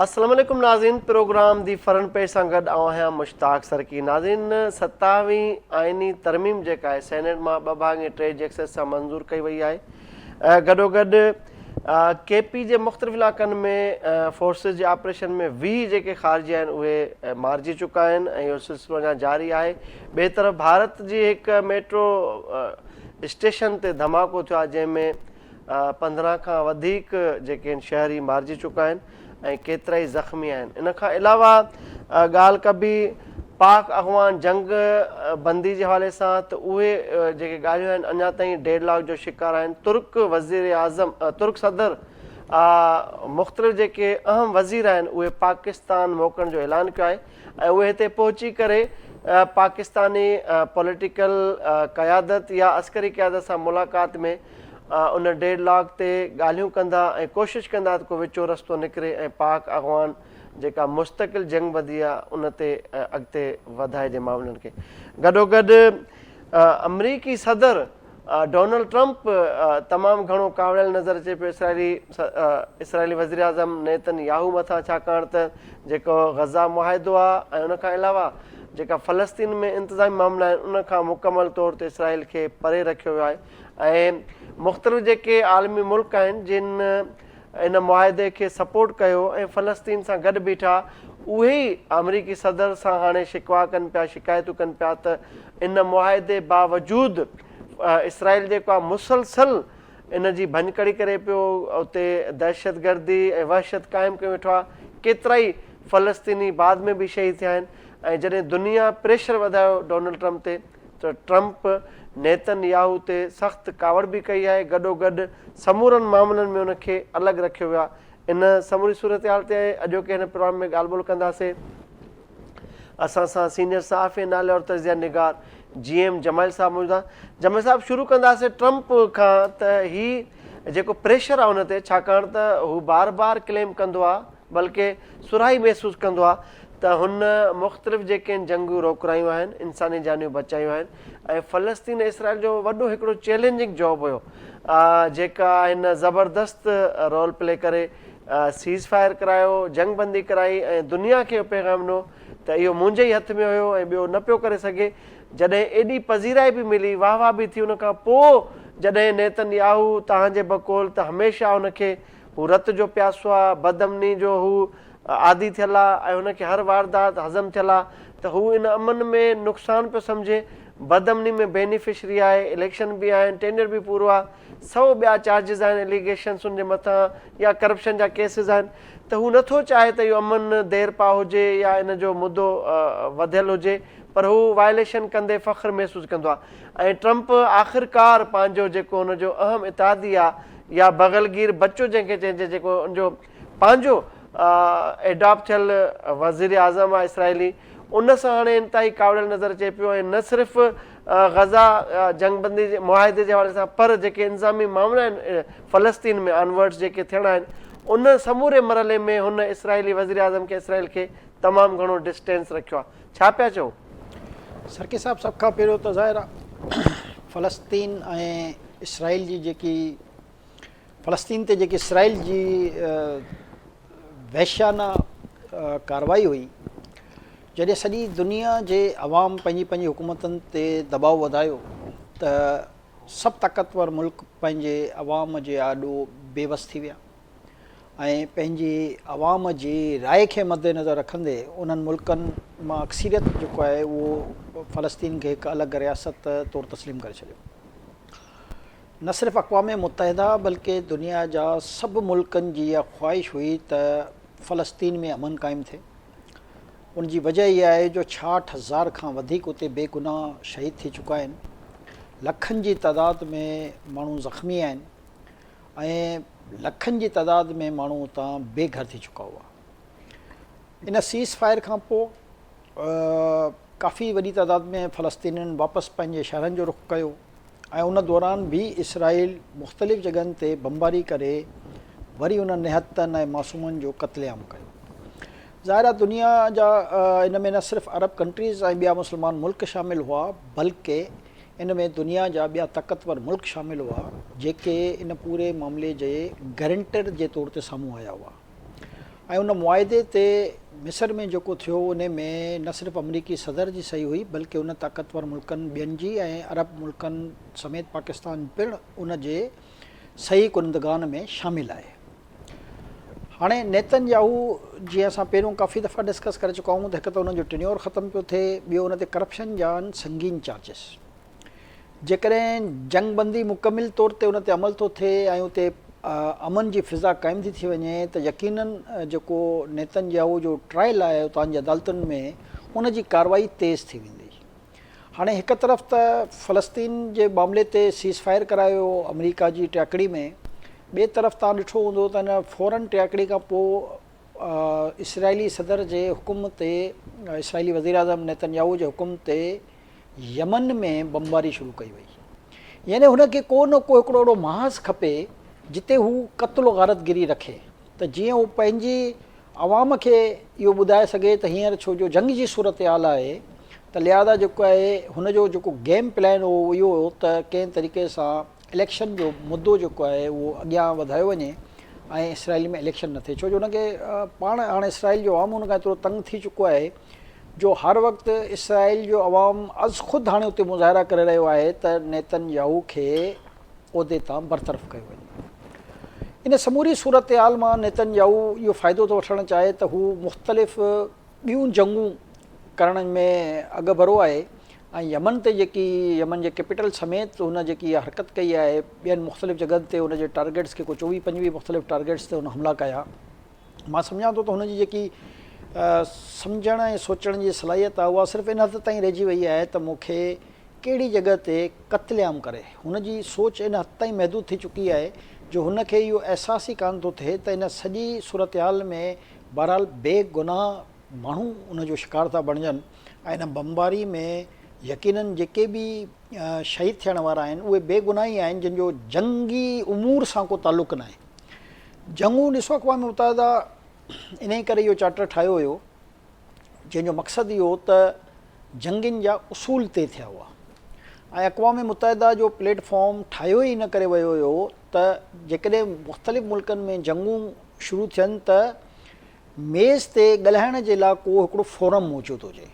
السلام عليڪم ناظرين پروگرام the front page سان گڏ آئون آهيان مشتاق سرڪي ناظرين ستاوين آئيني ترميم جيڪا آهي سينيٽ مان ٻه ڀاڱي ٽي جي ايڪسيس سان منظور ڪئي وئي آهي گڏوگڏ ڪي پي جي مختلف علائقن ۾ فورسز جي آپريشن ۾ 20 جيڪي خارجي آهن اهي مارجي چڪا آهن ۽ اهو سلسلو اڃا جاري آهي ٻئي طرف ڀارت جي هڪ ميٽرو اسٽيشن تي ڌماڪو ٿيو آهي جنهن ۾ 15 کان وڌيڪ جيڪي آهن شهري مارجي چڪا آهن ۽ ڪيترائي زخمي آهن. ان کان علاوه ڳالهه ڪبي پاڪ اغوان جنگ بندي جي حوالي سان ته اهي جيڪي ڳالهيون آهن اڃا تائين ڊيڊ لاڪ جو شڪار آهن. ترڪ وزيراعظم ترڪ صدر مختلف جيڪي اهم وزير آهن اهي پاڪستان موڪلڻ جو اعلان ڪيو آهي ۽ اهي هتي پهچي ڪري پاڪستاني پوليٽيڪل قيادت يا عسڪري قيادت سان ملاقات ۾ ان ڊيڊ لاڪ تي ڳالهيون ڪندا ۽ ڪوشش ڪندا ته ڪو وچون رستو نڪري ۽ پاڪ اغوان جيڪا مستقل جنگ بندي آهي ان تي اڳتي وڌائجي معاملن کي گڏوگڏ آمريڪي صدر ڊونلڊ ٽرمپ تمام گهڻو ڪاوڙيل نظر اچي پيو اسرائيلي اسرائيلي وزيراعظم نيتن ياهو مٿان ڇاڪاڻ ته جيڪو غزه معاهدو آهي ۽ ان کان علاوه جيڪا فلسطين ۾ انتظامي معاملا آهن ان کان مڪمل طور تي اسرائيل کي پري رکيو ويو آهي ۽ مختلف جيڪي عالمي ملڪ آهن جن ان معاهدي کي سپورٽ ڪيو ۽ فلسطين سان گڏ بيٺا اهي ئي آمريڪي صدر سان هاڻي شڪوا ڪن پيا شڪايتون ڪن پيا ته ان معاهدي باوجود اسرائيل جيڪو آهي مسلسل ان جي ڀڃڪڙي ڪري پيو اتي دهشتگردي ۽ وحشت قائم ڪيو ويٺو آهي ڪيترائي فلسطيني بعد ۾ به شهيد ٿيا آهن ۽ جڏهن دنيا پريشر وڌايو ڊونلڊ ٽرمپ تي ته ٽرمپ نيتن ياهو تي سخت ڪاوڙ به ڪئي آهي، گڏوگڏ سمورن معاملن ۾ ان کي الڳ رکيو ويو آهي. ان سموري صورتحال تي اڄوڪي هن پروگرام ۾ ڳالهه ٻولهه ڪنداسين. اسان سان سينيئر صحافي ۽ ناليوار تجزيه نگار جي ايم جمال صاحب موجود آهن. جمال صاحب شروع ڪنداسين ٽرمپ کان ته هي جيڪو پريشر آهي ان تي ڇاڪاڻ ته هو بار بار ڪليم ڪندو آهي بلڪه سرهائي محسوس ڪندو آهي ته هن مختلف جيڪي جنگون روڪرايون آهن، انساني جانيون بچايون آهن ۽ فلسطين ۽ اسرائيل جو وڏو هڪڙو چئلينجنگ جاب هيو جيڪا هن زبردست رول پلي ڪري سيز فائر ڪرايو، جنگ بندي ڪرائي ۽ دنيا کي اهو پيغام ڏنو ته اهو منهنجي ئي هٿ ۾ هيو ۽ ٻيو نه پيو ڪري سگهي. جڏهن ايڏي پذيرائي به ملي، واهه واهه به ٿي ان کان پوء جڏهن نيتن ياهو توهان جي بقول ته هميشه هن کي هو رت جو پياسو آ، بدامني جو هو عادي ٿيل آ ۽ هن کي هر واردات هضم ٿيل آ ته هو ان امن ۾ نقصان پيو سمجهي، بدامني ۾ بينيفشري آهي، اليڪشن به آهن، ٽينيئر به پورو آ، سو ٻيا چارجز آهن اليگيشنس ان جي مٿان يا ڪرپشن جا ڪيسز آهن ته هو نٿو چاهي ته اهو امن دير پا هجي يا ان جو مدو وڌيل هجي پر هو وائليشن ڪندي فخر محسوس ڪندو آ ۽ ٽرمپ آخرڪار پنهنجو جيڪو هن جو اهم اتحادي آ يا بغلگير بچو جنهن کي چئجي جيڪو ان جو پنهنجو ايڊاپٽ ٿيل وزير اعظم آهي اسرائيلي ان سان هاڻي انتهائي ڪاوڙيل نظر اچي پيو ۽ نه صرف غزه جنگ بندي جي معاهدي جي حوالي سان پر جيڪي انتظامي معاملا آهن فلسطين ۾ آنورڊز جيڪي ٿيڻا آهن ان سموري مرحلي ۾ هن اسرائيلي وزير اعظم کي اسرائيل کي تمام گهڻو ڊسٽينس رکيو آهي ڇا پيا چئو؟ سرڪي صاحب سڀ کان پهريون ته ظاهر آهي فلسطين ۽ اسرائيل جي جيڪي فلسطين تي جيڪي اسرائيل جي وحشيانه ڪارروائي هئي جڏهن سڄي دنيا جي عوام پنهنجي پنهنجي حڪومتن تي دٻاء وڌايو ته سڀ طاقتور ملڪ پنهنجي عوام جي آڏو بيوس ٿي ويا ۽ پنهنجي عوام جي راء کي مد نظر رکندي انهن ملڪن مان اڪثريت جيڪو آهي اهو فلسطين کي هڪ الڳ رياست طور تسليم ڪري ڇڏيو. نه صرف اقوام متحده بلڪه دنيا جا سڀ ملڪن جي اها خواهش هئي ته فلسطين ۾ امن قائم ٿئي. ان جي وجه اها آهي جو 66 هزار کان وڌيڪ اتي بي گناهه شهيد ٿي چڪا آهن، لکن جي تعداد ۾ ماڻهو زخمي آهن ۽ لکن جي تعداد ۾ ماڻهو اتان بي گهر ٿي چڪا هئا. ان سيز فائر کان پوء ڪافي وڏي تعداد ۾ فلسطينين واپس پنهنجي شهرن جو رخ ڪيو ۽ ان دوران به اسرائيل مختلف جڳهن تي بمباري ڪري وري انهن نهتن ۽ معصومن جو قتل عام ڪيو. ظاهر آهي دنيا جا ان ۾ نه صرف عرب ڪنٽريز ۽ ٻيا مسلمان ملڪ شامل هئا بلڪه ان ۾ دنيا جا ٻيا طاقتور ملڪ شامل هئا جيڪي ان پوري معاملي جي گرنٽر جي طور تي سامهون آيا هئا. ۽ ان معاهدي تي مصر ۾ جيڪو ٿيو ان ۾ نه صرف آمريڪي صدر جي صحيح هئي بلڪه ان طاقتور ملڪن ٻين جي ۽ عرب ملڪن سميت پاڪستان پڻ ان جي صحيح ڪنندگان ۾ شامل آهي. هاڻي نيتن ياهو جيئن اسان پهريون ڪافي دفعا ڊسڪس ڪري چڪا آهيون ته هڪ ته ان جو ٽينيور ختم پيو ٿئي ٻيو ان تي ڪرپشن جا آهن سنگين چارجز. جيڪڏهن جنگ بندي مڪمل طور تي ان تي عمل ٿو ٿئي ۽ اتي امن جي فضا قائم ٿي ٿي وڃي ته يقينن جيڪو نيتن ياهو جو ٽرائل آهي اتان جي عدالتن ۾ ان جي ڪارروائي تيز ٿي ويندي. هاڻي هڪ طرف ته فلسطين جي معاملي تي سيز فائر ڪرايو ويو آمريڪا جي ٽياڪڙي ۾ ٻئي طرف توهان ڏٺو هوندو ته ان فورن ٽياڪڙي کان پوء اسرائيلي صدر جي حڪم تي اسرائيلي وزيراعظم نيتن ياهو جي حڪم تي يمن ۾ بمباري شروع ڪئي وئي. يعني هن کي ڪو نه ڪو هڪڙو اهڙو محاذ کپي جتي هو قتل و غارت گري رکي ته جيئن هو پنهنجي عوام کي اهو ٻڌائي سگهي ته هينئر ڇو جو جنگ جي صورتحال آهي ته لهذا جيڪو آهي هن جو جيڪو گيم پلان هو اهو هو ته ڪنهن طريقي سان اليڪشن جو مدو جيڪو آهي اهو اڳيان وڌايو وڃي ۽ اسرائيل ۾ اليڪشن نه ٿئي ڇو جو هن کي پاڻ هاڻي اسرائيل جو عوام هن کان ايترو تنگ ٿي چڪو آهي جو هر وقت اسرائيل جو عوام از خود هاڻي اتي مظاهرا ڪري رهيو آهي ته نيتن ياهو کي عهدي تان برطرف ڪيو وڃي. ان سموري صورتحال مان نيتن ياهو اهو فائدو ٿو وٺڻ چاهي ته هو مختلف ٻيون جنگون ڪرڻ ۾ اڳڀرو آهي ۽ يمن تي جيڪي يمن جي ڪيپيٽل سميت هن جيڪي اها حرڪت ڪئي آهي ٻين مختلف جڳهن تي هن جي ٽارگيٽس کي ڪو چوويهه پنجويهه مختلف ٽارگيٽس تي هن حملا ڪيا. مان سمجهان ٿو ته هن جي جيڪي سمجهڻ ۽ سوچڻ جي صلاحيت آهي اها صرف ان حد تائين رهجي وئي آهي ته مون کي ڪهڙي جڳهه تي قتل عام ڪري. هن جي سوچ ان حد تائين محدود ٿي چڪي آهي جو هن کي اهو احساس ئي ڪانه ٿو ٿئي ته ان سڄي صورتحال ۾ بهرحال بي گناهه ماڻهو ان جو شڪار ٿا بڻجن ۽ ان بمباري ۾ يقينن جيڪي به شهيد ٿيڻ وارا آهن اهي بي گناهه ئي آهن جن جو جنگي امور سان ڪو تعلق ناهي. جنگون ڏسو اقوام متحده انهي ڪري اهو چارٽر ٺاهيو هيو جنهن جو مقصد اهو هو ته جنگين جا اصول طئي ٿيا هئا ۽ اقوام متحده جو پليٽ فارم ٺاهيو ئي ان ڪري ويو هيو ته جيڪڏهن مختلف ملڪن ۾ جنگون شروع ٿين ته ميز تي ڳالهائڻ جي لاء ڪو هڪڙو فورم موجود هجي.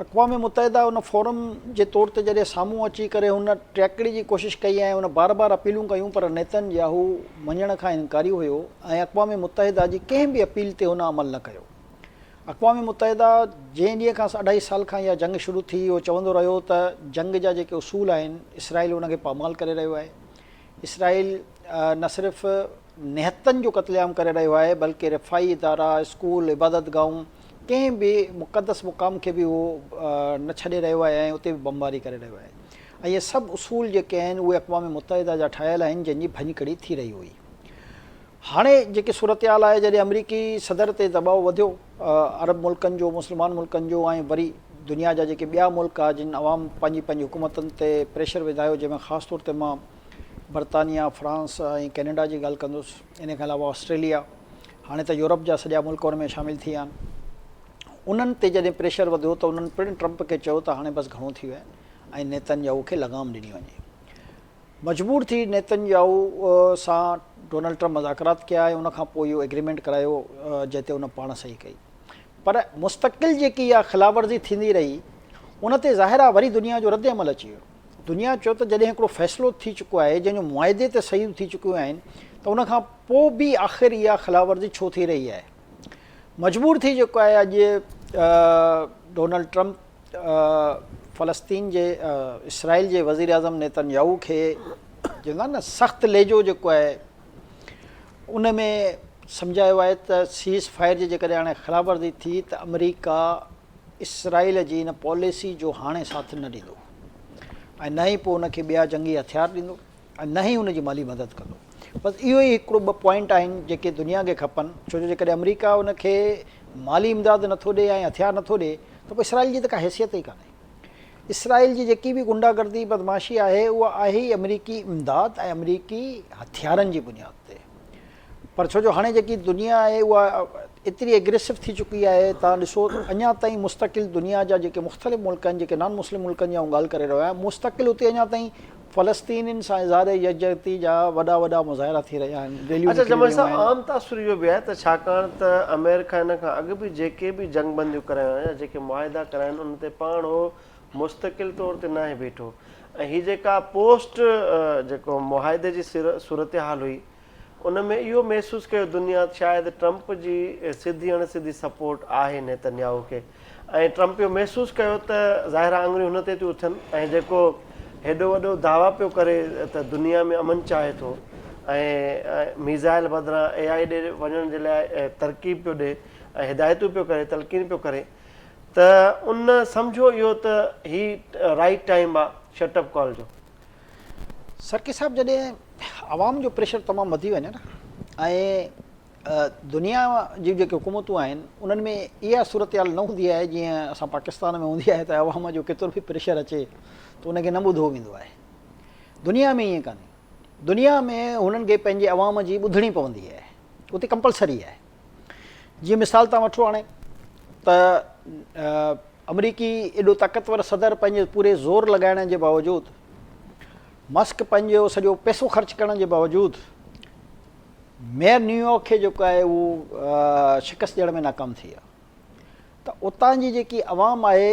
اقوام متحده ان فورم جي طور تي جڏهن سامهون اچي ڪري هن ٽيڪڙي جي ڪوشش ڪئي ۽ هن بار بار اپيلون ڪيون پر نيتن ياهو مڃڻ کان انڪاري هيو ۽ اقوام متحده جي ڪنهن به اپيل تي هن عمل نه ڪيو. اقوام متحده جنهن ڏينهن کان اڍائي سال کان اها جنگ شروع ٿي اهو چوندو رهيو ته جنگ جا جيڪي اصول آهن اسرائيل ان کي پامال ڪري رهيو آهي. اسرائيل نه صرف نهتن جو قتل عام ڪري رهيو آهي بلڪه رفاهي ادارا، اسڪول، عبادت گاهون ڪنهن به مقدس مقام کي به اهو نه ڇڏي رهيو آهي ۽ اتي به بمباري ڪري رهيو آهي ۽ اهي سڀ اصول جيڪي آهن اهي اقوام متحده جا ٺاهيل آهن جن جي ڀڃڪڙي ٿي رهي هئي. هاڻي جيڪي صورتحال آهي جڏهن آمريڪي صدر تي دٻاء وڌيو عرب ملڪن جو مسلمان ملڪن جو ۽ وري دنيا جا جيڪي ٻيا ملڪ آهي جن عوام پنهنجي پنهنجي حڪومتن تي پريشر وڌايو جنهن ۾ خاص طور تي مان برطانيا، فرانس ۽ ڪينيڊا جي ڳالهه ڪندس، ان کان علاوه آسٽريليا، هاڻي ته يورپ جا سڄا ملڪ ان ۾ شامل ٿي ويا آهن. انهن تي جڏهن پريشر وڌيو ته انهن پڻ ٽرمپ کي چيو ته هاڻي بس گهڻو ٿي ويو آهي ۽ نيتن ياهو کي لغام ڏني وڃي. مجبور ٿي نيتن ياهو سان ڊونلڊ ٽرمپ مذاڪرات ڪيا ۽ ان کان پوء اهو ايگريمينٽ ڪرايو جنهن تي ان پاڻ صحيح ڪئي. پر مستقل جيڪي اها خلاف ورزي ٿيندي رهي ان تي ظاهر آهي وري دنيا جو رد عمل اچي ويو. دنيا چيو ته جڏهن هڪڙو فيصلو ٿي چڪو آهي جنهن جو معاهدي تي صحيحون ٿي چڪيون آهن ته ان کان پوء به آخر اها خلاف ورزي ڇو ٿي رهي آهي؟ مجبور ٿي جيڪو آهي اڄ ڊونلڊ ٽرمپ فلسطين جي اسرائيل جي وزيراعظم نيتن ياهو کي چوندا آهن نه سخت لهجو جيڪو آهي ان ۾ سمجهايو آهي ته سيز فائر جي جيڪڏهن هاڻي خلاف ورزي ٿي ته آمريڪا اسرائيل جي ان پاليسي جو هاڻي ساٿ نه ڏيندو ۽ نه ئي پوء ان کي ٻيا جنگي هٿيار ڏيندو ۽ نه ئي ان جي مالي مدد ڪندو. بس اهو ئي هڪڙو ٻه پوائنٽ آهن جيڪي دنيا کي کپن ڇو جو جيڪڏهن آمريڪا ان کي مالي امداد نٿو ڏي ۽ هٿيار نٿو ڏي ته پوء اسرائيل جي ته ڪا حيثيت ئي ڪانهي. اسرائيل جي جيڪي به غنڊا گردي بدمعاشي آهي اها آهي ئي آمريڪي امداد ۽ آمريڪي هٿيارن جي بنياد تي. پر ڇو جو هاڻي جيڪي دنيا آهي اها ايتري ايگريسو ٿي چڪي آهي توهان ڏسو اڃا تائين مستقل دنيا جا جيڪي مختلف ملڪ آهن جيڪي نان مسلم ملڪن جي آئون ڳالهه ڪري رهيو آهيان مستقل اتي اڃا تائين فلسطينين سان اظهار يڪجهتي جا وڏا وڏا مظاهرا ٿي رهيا آهن، ريليون اڇا نڪري جمال رهيون صاحب آهن. عام تاثر اهو به آهي ته ڇاڪاڻ ته آمريڪا هن کان اڳ به جيڪي به جنگ بنديون ڪرايون آهن يا جيڪي معاهدا ڪرايا آهن انهن تي پاڻ هو مستقل طور تي ناهي بيٺو ۽ هي جيڪا پوسٽ جيڪو معاهدي جي صورتحال هئي ان ۾ اهو محسوس ڪيو دنيا ته شايد ٽرمپ جي سڌي اڻ سڌي سپورٽ آهي نيتنياهو کي ۽ ٽرمپ اهو محسوس ڪيو ته ظاهر آهي آڱريون هن تي ٿيون اٿن ۽ جيڪو هيڏو وڏو دعويٰ پيو ڪري ته دنيا ۾ امن چاهي ٿو ۽ ميزائل بدران اي آء ڏي وڃڻ جي لاء ترڪيب پيو ڏي ۽ هدايتون پيو ڪري تلقين پيو ڪري ته ان سمجهيو اهو ته هي رائيٽ ٽائيم آهي شٽ اپ ڪال جو. سرڪي صاحب جڏهن عوام جو پريشر تمام وڌي وڃي نه ۽ دنيا جون جيڪي حڪومتون آهن انهن ۾ اها صورتحال نه هوندي آهي جيئن اسان پاڪستان ۾ هوندي آهي ته عوام جو ڪيترو به پريشر اچي ته ان کي نه ٻڌو ويندو آهي. دنيا ۾ ائين ڪانهي. دنيا ۾ هنن کي پنهنجي عوام جي ٻڌڻي پوندي آهي. اتي ڪمپلسري آهي. جيئن مثال تان وٺو هاڻي ته آمريڪي ايڏو طاقتور صدر پنهنجي پوري زور لڳائڻ جي باوجود مسڪ پنهنجو سڄو پئسو خرچ ڪرڻ جي باوجود ميئر نيويارڪ کي جيڪو آهي اهو شڪست ڏيڻ ۾ ناڪام ٿي ويا ته اتان جي جيڪي عوام آهي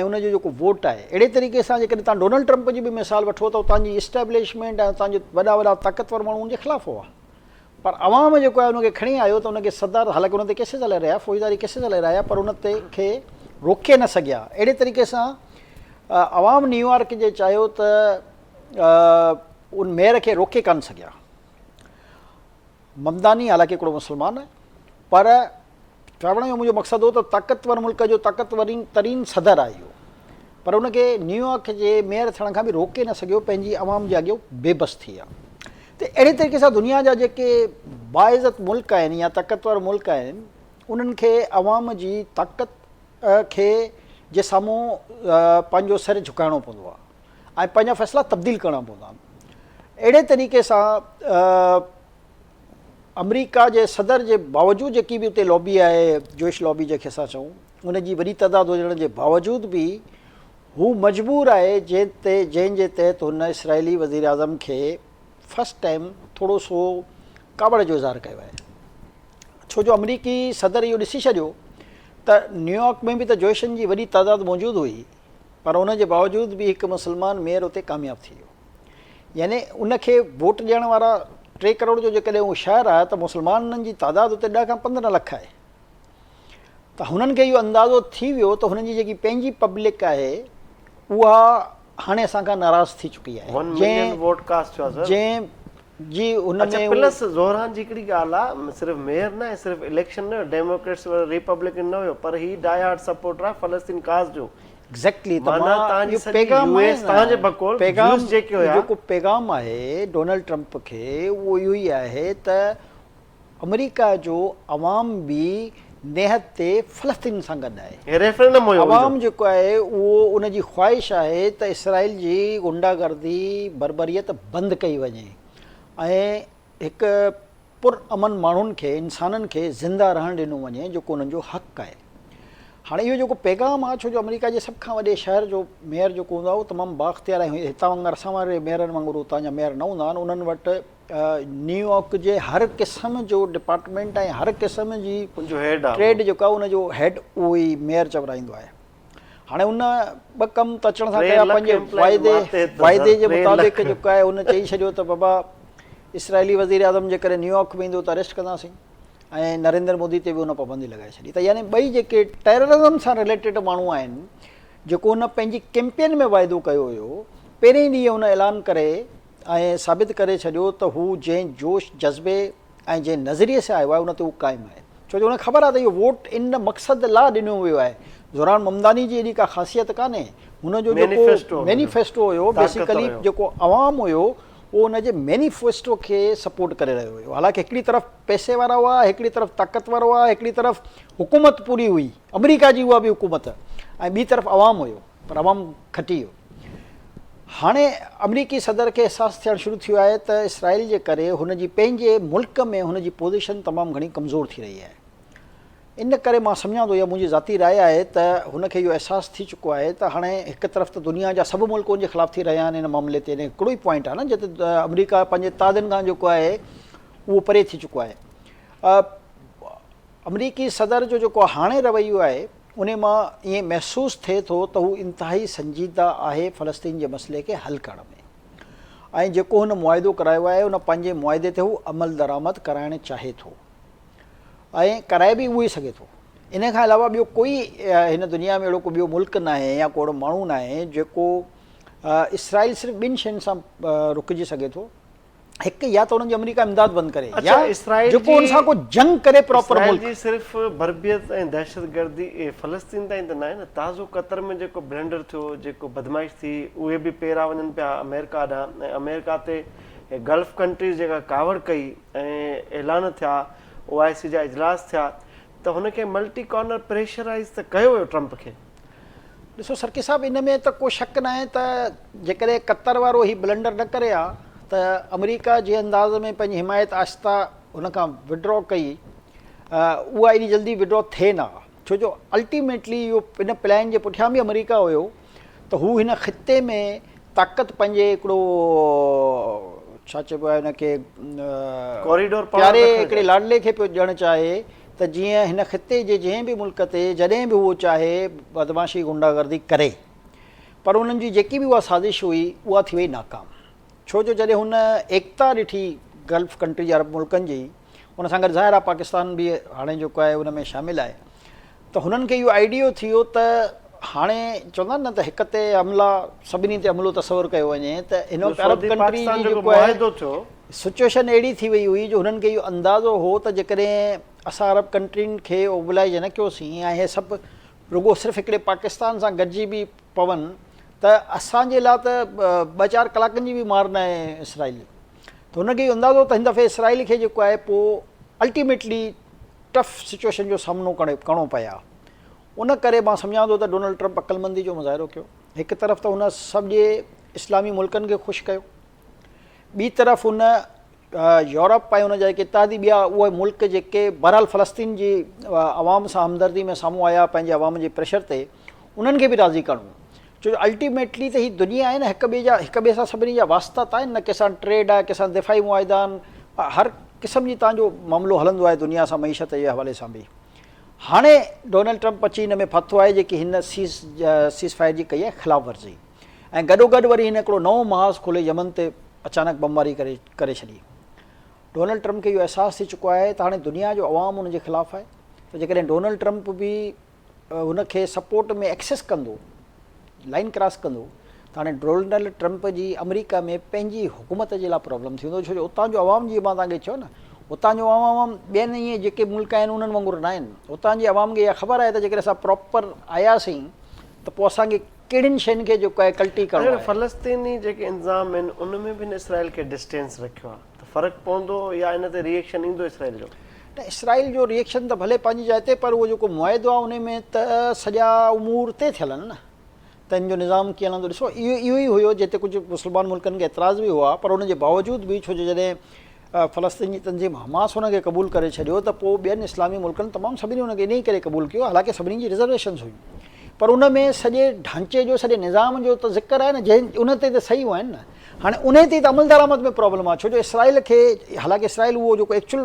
۽ ان جو جيڪو ووٽ آهي اهڙي طريقي سان جيڪڏهن تان ڊونلڊ ٽرمپ جي به مثال وٺو ته اتان جي اسٽيبلشمينٽ ۽ اتان جي وڏا وڏا طاقتور ماڻهو ان جي خلاف هئا پر عوام جيڪو آهي ان کي کڻي آيو ته ان کي صدر حالانڪه ان تي ڪيسز هلائي رهيا فوجداري ڪيسز هلائي رهيا پر ان تي کي روڪي نه سگهيا اهڙي طريقي سان عوام نيويارڪ جي چاهيو ته ان ميئر کي روڪي ڪانه سگهيا ممداني حالانڪه هڪڙو مسلمان آهي پر چوڻ جو منهنجو مقصد هو ته طاقتور ملڪ جو طاقتور ترين صدر آهي اهو پر ان کي نيويارڪ جي ميئر ٿيڻ کان به روڪي نه سگهيو پنهنجي عوام جي اڳيان بي بس ٿي ويا ته اهڙي طريقي سان دنيا جا جيڪي باعزت ملڪ آهن يا طاقتور ملڪ آهن انهن کي عوام جي طاقت کي جي سامهون پنهنجو سر جهڪائڻو پوندو آهي ۽ پنهنجا فيصلا تبديل ڪرڻا پوندا آهن اهڙي طريقي سان آمريڪا جي صدر جي باوجود جيڪي به اتي لابي آهي جوئش لابي جنهن کي اسان چئون ان جي وڏي تعداد هجڻ جي باوجود به هو مجبور آهي جنهن تي جنهن جي تحت هن اسرائيلي وزيراعظم کي فرسٽ ٽائيم ٿورو سو ڪاوڙ جو اظهار ڪيو آهي ڇو جو آمريڪي صدر اهو ڏسي ڇڏيو ته نيويارڪ ۾ به ته جوئشن جي وڏي تعداد موجود هئي پر ان جي باوجود به هڪ مسلمان ميئر اتي ڪامياب ٿي ويو يعني ان کي ووٽ ڏيڻ وارا ٽي ڪروڙ جو جيڪڏهن اهو شهر آهي ته مسلمانن جي تعداد اتي 10 کان 15 لک آهي ته هنن کي اهو اندازو ٿي ويو ته هنن جي جيڪي پنهنجي پبلڪ آهي اها هاڻي اسان کان ناراض ٿي چڪي آهي 1 ملين ووٽ ڪاسٽ ٿيو آهي سر جنهن جي ان اچا ۾ پلس زهران جي هڪڙي ڳالهه آهي صرف ميئر نه صرف اليڪشن نه ڊيموڪريٽس ريپبلڪن نه هيو پر هي ڊائي هارڊ سپورٽر آهي فلسطين ڪاز جو ايگزيڪٽلي ته معنيٰ مان توهان جي اهو سڄي پيغام يو آهي ايس توهان جي نه بقول پيغام جيوس جيڪي هيا. جيڪو پيغام آهي ڊونلڊ ٽرمپ کي اهو اهو ئي آهي ته آمريڪا جو عوام به نهت تي فلسطين سان گڏ آهي. هي ريفرنڊم هيو ان جو. عوام جيڪو آهي اهو ان جي خواهش آهي ته اسرائيل جي غنڊا گردي بربريت بند ڪئي وڃي ۽ هڪ پر امن ماڻهن کي انسانن کي زنده رهڻ ڏنو وڃي جيڪو انهن جو حق آهي. هاڻي اهو جيڪو پيغام آهي ڇو جو آمريڪا جي سڀ کان وڏي شهر جو ميئر جيڪو هوندو آهي اهو تمام بااختيار ۽ هتان وانگر اسان واري ميئرن وانگر اتان جا ميئر نه هوندا آهن انهن وٽ نيويارڪ جي هر قسم جو ڊپارٽمينٽ ۽ هر قسم جي ٽريڊ جيڪو آهي ان جو هيڊ اهو ئي ميئر چورائيندو آهي. هاڻي ان ٻه ڪم ته اچڻ سان ٽي ڪيا لک پنهنجي ايمپلائيز واعدي ماتحت اٿس واعدي سر جي ٽي مطابق لک. جيڪو آهي ان چئي ڇڏيو ته بابا اسرائيلي وزيراعظم جيڪڏهن نيويارڪ ۾ ايندو ته اريسٽ ڪنداسين ۽ نريندر مودي تي به ان پابندي لڳائي ڇڏي ته يعني ٻئي جيڪي ٽيررزم سان رليٽيڊ ماڻهو آهن جيڪو ان پنهنجي ڪيمپين ۾ واعدو ڪيو هيو پهرين ڏينهن ان اعلان ڪري ۽ ثابت ڪري ڇڏيو ته هو جنهن جوش جذبي ۽ جنهن نظريي سان آيو آهي ان تي هو قائم آهي ڇو جو ان کي خبر آهي ته اهو ووٽ ان مقصد لاء ڏنو ويو آهي. زهران ممداني جي ايڏي ڪا خاصيت ڪانهي. هن جو جيڪو مينيفيسٽو هيو بيسيڪلي جيڪو عوام هيو اهو ان جي مينيفيسٽو کي سپورٽ ڪري رهيو هيو. حالانڪه هڪڙي طرف پئسي وارا هئا، هڪڙي طرف طاقتور هئا، هڪڙي طرف حڪومت پوري هئي، آمريڪا جي اها به حڪومت ۽ ٻي طرف عوام هيو پر عوام کٽي ويو. هاڻي آمريڪي صدر کي احساس ٿيڻ شروع ٿيو آهي ته اسرائيل جي ڪري هن جي پنهنجي ملڪ ۾ هن جي پوزيشن تمام گهڻي ڪمزور ٿي رهي آهي. ان ڪري مان سمجهان ٿو اها منهنجي ذاتي راء آهي ته هن کي اهو احساس ٿي چڪو آهي ته هاڻي هڪ طرف ته دنيا جا سڀ ملڪ ان جي خلاف ٿي رهيا آهن ان معاملي تي هڪڙو ئي پوائنٽ آهي نه جتي آمريڪا پنهنجي اتحادين کان جيڪو آهي اهو پري ٿي چڪو آهي. آمريڪي صدر جو جيڪو هاڻي رويو آهي ان مان ائين محسوس ٿئي ٿو ته هو انتهائي سنجيده آهي فلسطين جي مسئلي کي حل ڪرڻ ۾ ۽ جيڪو هن معاهدو ڪرايو آهي ان پنهنجي معاهدي تي هو عملدرآمد ڪرائڻ چاهي ٿو. ۽ ڪرائي به اهو ئي سگهي ٿو. ان کان علاوه ٻيو ڪوئي هن دنيا ۾ اهڙو ڪو ٻيو ملڪ ناهي يا ڪو اهڙو ماڻهو ناهي جيڪو اسرائيل صرف ٻن شين سان رڪجي سگهي ٿو. هڪ يا ته انهن جي آمريڪا امداد بند ڪري يا جيڪو ان سان ڪو جنگ ڪري پراپر ملڪ. اسرائيل جي صرف بربريت ۽ دهشتگردي فلسطين تائين ته ناهي نه تازو قطر ۾ جيڪو بلنڊر ٿيو جيڪو بدمعاش ٿي اهي به پيرا وڃن پيا آمريڪا ڏانهن ۽ آمريڪا تي گلف ڪنٽريز جيڪا ڪاوڙ ڪئي ۽ اعلان ٿيا، او آء سي جا اجلاس ٿيا ته هن کي ملٽي ڪارنر پريشرائيز ته ڪيو ويو ٽرمپ کي. ڏسو سرڪي صاحب ان ۾ ته ڪو شڪ ناهي ته جيڪڏهن قطر وارو هي بلنڊر نه ڪري ها ته آمريڪا جنهن انداز ۾ پنهنجي حمايت آهسته هن کان وڊرا ڪئي اها ايڏي جلدي وڊرا ٿئي نه ها ڇو جو الٽيميٽلي اهو ان پلان جي پٺيان به آمريڪا هيو ته هو هن خطي ۾ طاقت پنهنجي هڪڙو ڇا چئبو آهي ان کي ڪوريڊور پياري هڪڙي لاڏلي کي پيو ڏيڻ چاهي ته جيئن هن خطي جي جنهن به ملڪ تي جڏهن به هو چاهي بدمعاشي غنڊا گردي ڪري پر انهن جي جيڪي به اها سازش هئي اها ٿي وئي ناڪام ڇو جو جڏهن هن ايڪتا ڏٺي گلف ڪنٽري جي عرب ملڪن جي ان سان گڏ ظاهر آهي پاڪستان به هاڻي جيڪو آهي ان ۾ شامل آهي ته هنن کي اهو آئيڊيو ٿيو ته هاڻي چوندا آهن نه ته هڪ تي حملا سڀني تي حملو تصور ڪيو وڃي ته هن وقت عرب ڪنٽري جي جيڪو آهي سچوئيشن اهڙي ٿي وئي هئي جو هنن کي اهو اندازو هو ته جيڪڏهن اسان عرب ڪنٽرين کي اوبلائيز نه ڪيوسين ۽ هي سڀ رڳو صرف هڪڙي پاڪستان سان گڏجي به پون ته اسان جي لاء ته ٻه چار ڪلاڪن جي به مار ناهي اسرائيل ته هن کي اهو اندازو ته هن دفعي اسرائيل کي جيڪو آهي پوء الٽيميٽلي ٽف سچوئيشن جو سامنو ڪرڻو پئي ها. ان ڪري مان سمجهان ٿو ته ڊونلڊ ٽرمپ عقلمندي جو مظاهرو ڪيو. هڪ طرف ته هن سڄي اسلامي ملڪن کي خوش ڪيو، ٻي طرف هن يورپ ۽ ان جا جيڪي اتحادي ٻيا اهي ملڪ جيڪي بهرحال فلسطين جي عوام سان همدردي ۾ سامهون آيا پنهنجي عوام جي پريشر تي انهن کي به راضي ڪرڻو هو. ڇو جو الٽيميٽلي ته هي دنيا آهي نه هڪ ٻئي جا هڪ ٻئي سان سڀني جا واسطا ته آهن نه ڪنهن سان ٽريڊ آهي ڪنهن سان دفاعي معاهدا آهن هر قسم جي تان جو معاملو هلندو آهي دنيا سان معيشت جي حوالي سان به هاڻي ڊونلڊ ٽرمپ اچي هن ۾ ڦاٿو آهي جيڪي هن سيز سيز فائر جي ڪئي آهي خلاف ورزي ۽ گڏو گڏ وري هن هڪڙو نئون محاذ کولي يمن تي اچانڪ بمباري ڪري ڪري ڇڏي ڊونلڊ ٽرمپ کي اهو احساس ٿي چڪو آهي ته هاڻي دنيا جو عوام ان جي خلاف آهي ته جيڪڏهن ڊونلڊ ٽرمپ به هن کي سپورٽ ۾ ايڪسيس ڪندو، لائين ڪراس ڪندو ته هاڻي ڊونلڊ ٽرمپ جي آمريڪا ۾ پنهنجي حڪومت جي لاء پرابلم ٿيندو ڇو جو اتان جو عوام جيئن مان توهان کي چيو نه اتان جو عوام ٻين ائين جيڪي ملڪ آهن انهن وانگر نه آهن اتان جي عوام کي اها خبر آهي ته جيڪڏهن اسان پراپر آياسين ته پوء اسان کي ڪهڙين شين کي جيڪو آهي ڪلٽي ڪرڻو آهي. فلسطيني جيڪي انتظام آهن ان ۾ به هن اسرائيل کي ڊسٽينس رکيو آهي. ته فرق پوندو يا ان تي ري ايڪشن ايندو اسرائيل جو؟ نه اسرائيل جو ري ايڪشن ته ڀلي پنهنجي جاء تي پر اهو جيڪو معاهدو آهي ان ۾ ته سڄا امور طئي ٿيل آهن نه ته ان جو نظام ڪيئن هلندو ڏسو اهو اهو ئي هيو جنهن تي ڪجهه مسلمان ملڪن کي اعتراض به هئا پر ان جي باوجود به ڇو جو جڏهن فلسطين جي تنظيم حماس ان کي قبول ڪري ڇڏيو ته پوء ٻين اسلامي ملڪن تمام سڀني ان کي انهي ڪري قبول ڪيو حالانڪه سڀني جي رزرويشنز هيون پر ان ۾ سڄي ڍانچي جو سڄي نظام جو ته ذڪر آهي نه جنهن ان تي ته صحيحون آهن نه هاڻي انهي تي ته عملدرآمد ۾ پرابلم آهي ڇو جو اسرائيل کي حالانڪه اسرائيل اهو جيڪو ايڪچوئل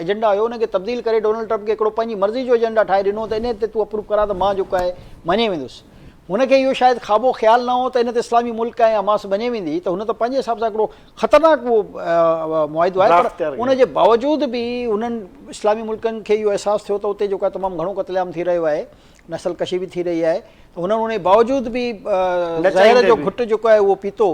ايجنڊا هيو ان کي تبديل ڪري ڊونلڊ ٽرمپ کي هڪڙو پنهنجي مرضي جو ايجنڊا ٺاهي ڏنو ته انهي تي تون اپروو ڪرا ته مان جيڪو آهي مڃي ويندس هن کي اهو شايد خوابو خيال نه هو ته ان تي اسلامي ملڪ ۽ حماس مڃي ويندي ته هن ته پنهنجي حساب سان هڪڙو خطرناڪ اهو معاهدو آهي پر ان جي باوجود به هنن اسلامي ملڪن کي اهو احساس ٿيو ته اتي جيڪو آهي تمام گهڻو قتل عام ٿي رهيو آهي نسل ڪشي به ٿي رهي آهي ته هنن ان جي باوجود به زهر جو گهٽ جيڪو آهي اهو پيتو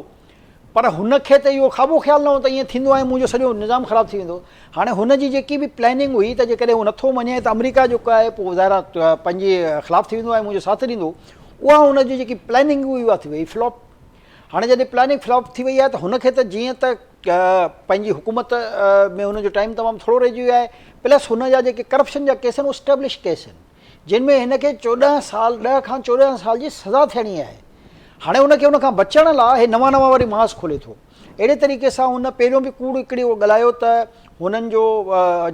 پر هن کي ته اهو خوابو خيال نه هو ته ائين ٿيندو ۽ منهنجو سڄو نظام خراب ٿي ويندو هاڻي هن جي جيڪي به پلاننگ هئي ته جيڪڏهن هو نٿو مڃي ته آمريڪا جيڪو آهي پوء ظاهر آهي پنهنجي خلاف ٿي ويندو ۽ منهنجو ساٿ ڏيندو اها هن جي جيڪي پلاننگ هئي اها ٿي وئي فلاپ هاڻي جڏهن پلاننگ فلاپ ٿي وئي آهي ته هن کي ته جيئن ته پنهنجي حڪومت ۾ هن جو ٽائيم تمام ٿورو رهجي ويو آهي پلس هن جا جيڪي ڪرپشن جا ڪيس آهن اهي اسٽيبلش ڪيس آهن جن ۾ هن کي 14 سال 10 کان 14 سال جي سزا ٿيڻي آهي هاڻي هن کي ان کان بچڻ لاء هي نوان نوان وري ماس کولي ٿو اهڙي طريقي سان هن پهريون به ڪوڙ هڪڙي اهو ڳالهايو ته هنن جو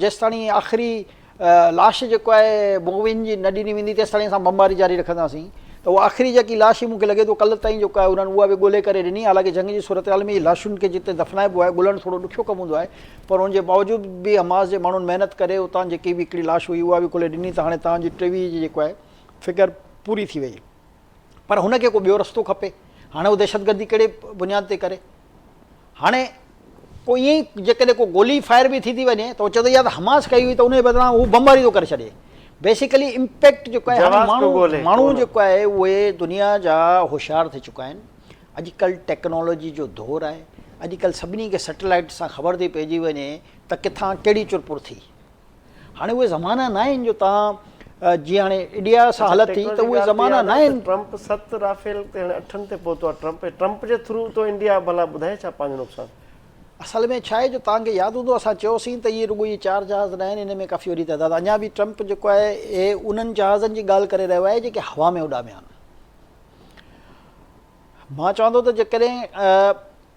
جيستاڻي آخري لاش جيڪو آهي مغوين جي نه ڏني ويندي تيستائين اسان بمباري جاري رکنداسين ته اها آخري جيڪي لاش هئي مون کي لڳي ٿو ڪلهه تائين جيڪو آهي انهن اها به ڳولي ڪري ڏني حالانڪه جنگ جي صورتحال ۾ لاشن کي جتي دفنائبو آهي ڳولڻ ٿورو ڏکيو ڪم هوندو آهي پر ان جي باوجود به حماس جي ماڻهن محنت ڪري اتان جيڪي به هڪڙي لاش هئي اها به ڳولي ڏني ته هاڻي توهان جي 23 جي جيڪو آهي فگر پوري ٿي وئي پر هن کي ڪو ٻيو رستو کپي هاڻي هو دهشتگردي ڪهڙي بنياد تي ڪري هاڻي ڪو ائين ئي جيڪڏهن ڪو گولي فائر به ٿي ٿي وڃي ته هو چوندو يا ته حماس ڪئي هئي ته ان جي بدران هو بمباري ٿو ڪري ڇڏي بيسيڪلي امپيڪٽ جيڪو آهي هاڻي ماڻهو ماڻهو جيڪو آهي اهي دنيا جا هوشيار ٿي چڪا آهن اڄڪلهه ٽيڪنالاجي جو دور آهي اڄڪلهه سڀني کي سيٽلائيٽ سان خبر ٿي پئجي وڃي ته ڪٿان ڪهڙي چرپر ٿي هاڻي اهي زمانا نه آهن جو توهان جيئن هاڻي انڊيا سان هلت ٿي ته اهي زمانا نه آهن. ٽرمپ ست رافيل تي هاڻي اٺن تي پهتو آهي ٽرمپ ٽرمپ جي ٿرو تو انڊيا ڀلا ٻڌائي ڇا پنهنجو نقصان. اصل ۾ ڇا آهي جو توهان کي ياد هوندو اسان چيوسين ته اهي رڳو اهي چار جهاز نه آهن ان ۾ ڪافي وڏي تعداد اڃا به ٽرمپ جيڪو آهي اهي انهن جهازن جي ڳالهه ڪري رهيو آهي جيڪي هوا ۾ اڏاميا آهن. مان چوان ٿو ته جيڪڏهن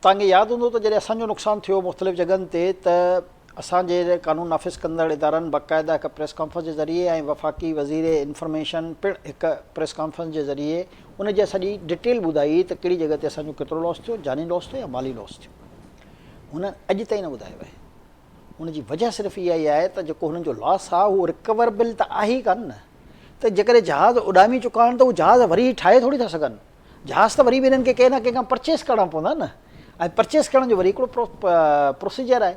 توهان کي ياد هوندو ته جڏهن اسان جو نقصان ٿيو مختلف جڳهن تي ته اسان جي قانون نافذ ڪندڙ ادارن باقاعده هڪ پريس ڪانفرنس جي ذريعي ۽ وفاقي وزير انفارميشن پڻ هڪ پريس ڪانفرنس جي ذريعي ان جي سڄي ڊٽيل ٻڌائي ته ڪهڙي جڳهه تي اسان جو ڪيترو لاس ٿيو جاني لاس ٿيو يا مالي لاس ٿيو هنن اڄ تائين نه ٻڌايو آهي ان جي وجه صرف اها ئي آهي ته جيڪو هنن جو لاس آهي اهو رڪوربل ته آهي ئي ڪانه نه ته جيڪڏهن جهاز اڏامي چڪا آهن ته اهو جهاز وري ٺاهي ٿوري ٿا سگهن جهاز ته وري به هنن کي ڪنهن نه ڪنهن کان پرچيس ڪرڻا پوندا نه ۽ پرچيس ڪرڻ جو وري هڪڙو پروسيجر آهي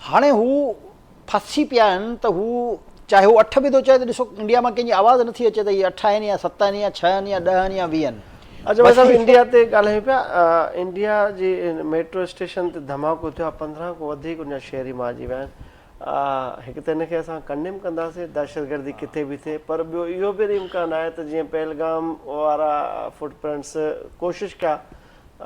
هاڻي هو ڦاسي پيا آهن ته هو چاهي هو اٺ به ٿو چئي ته ڏسو انڊيا مان ڪنهن جي آواز نٿي اچي ته هي اٺ آهن يا ست آهن يا ڇهه آهن يا ڏهه آهن يا 20 آهن. اچا ڀائي صاحب انڊيا تي ڳالهايون پيا انڊيا جي ميٽرو اسٽيشن تي ڌماڪو ٿيو آهي 15 کان وڌيڪ ان جا شهري مارجي ويا آهن هڪ ته ان کي اسان ڪنڊيم ڪنداسين دهشتگردي ڪٿي به ٿئي پر ٻيو اهو به امڪان آهي ته جيئن پهلگام وارا فوٽ پرنٽس ڪوشش ڪيا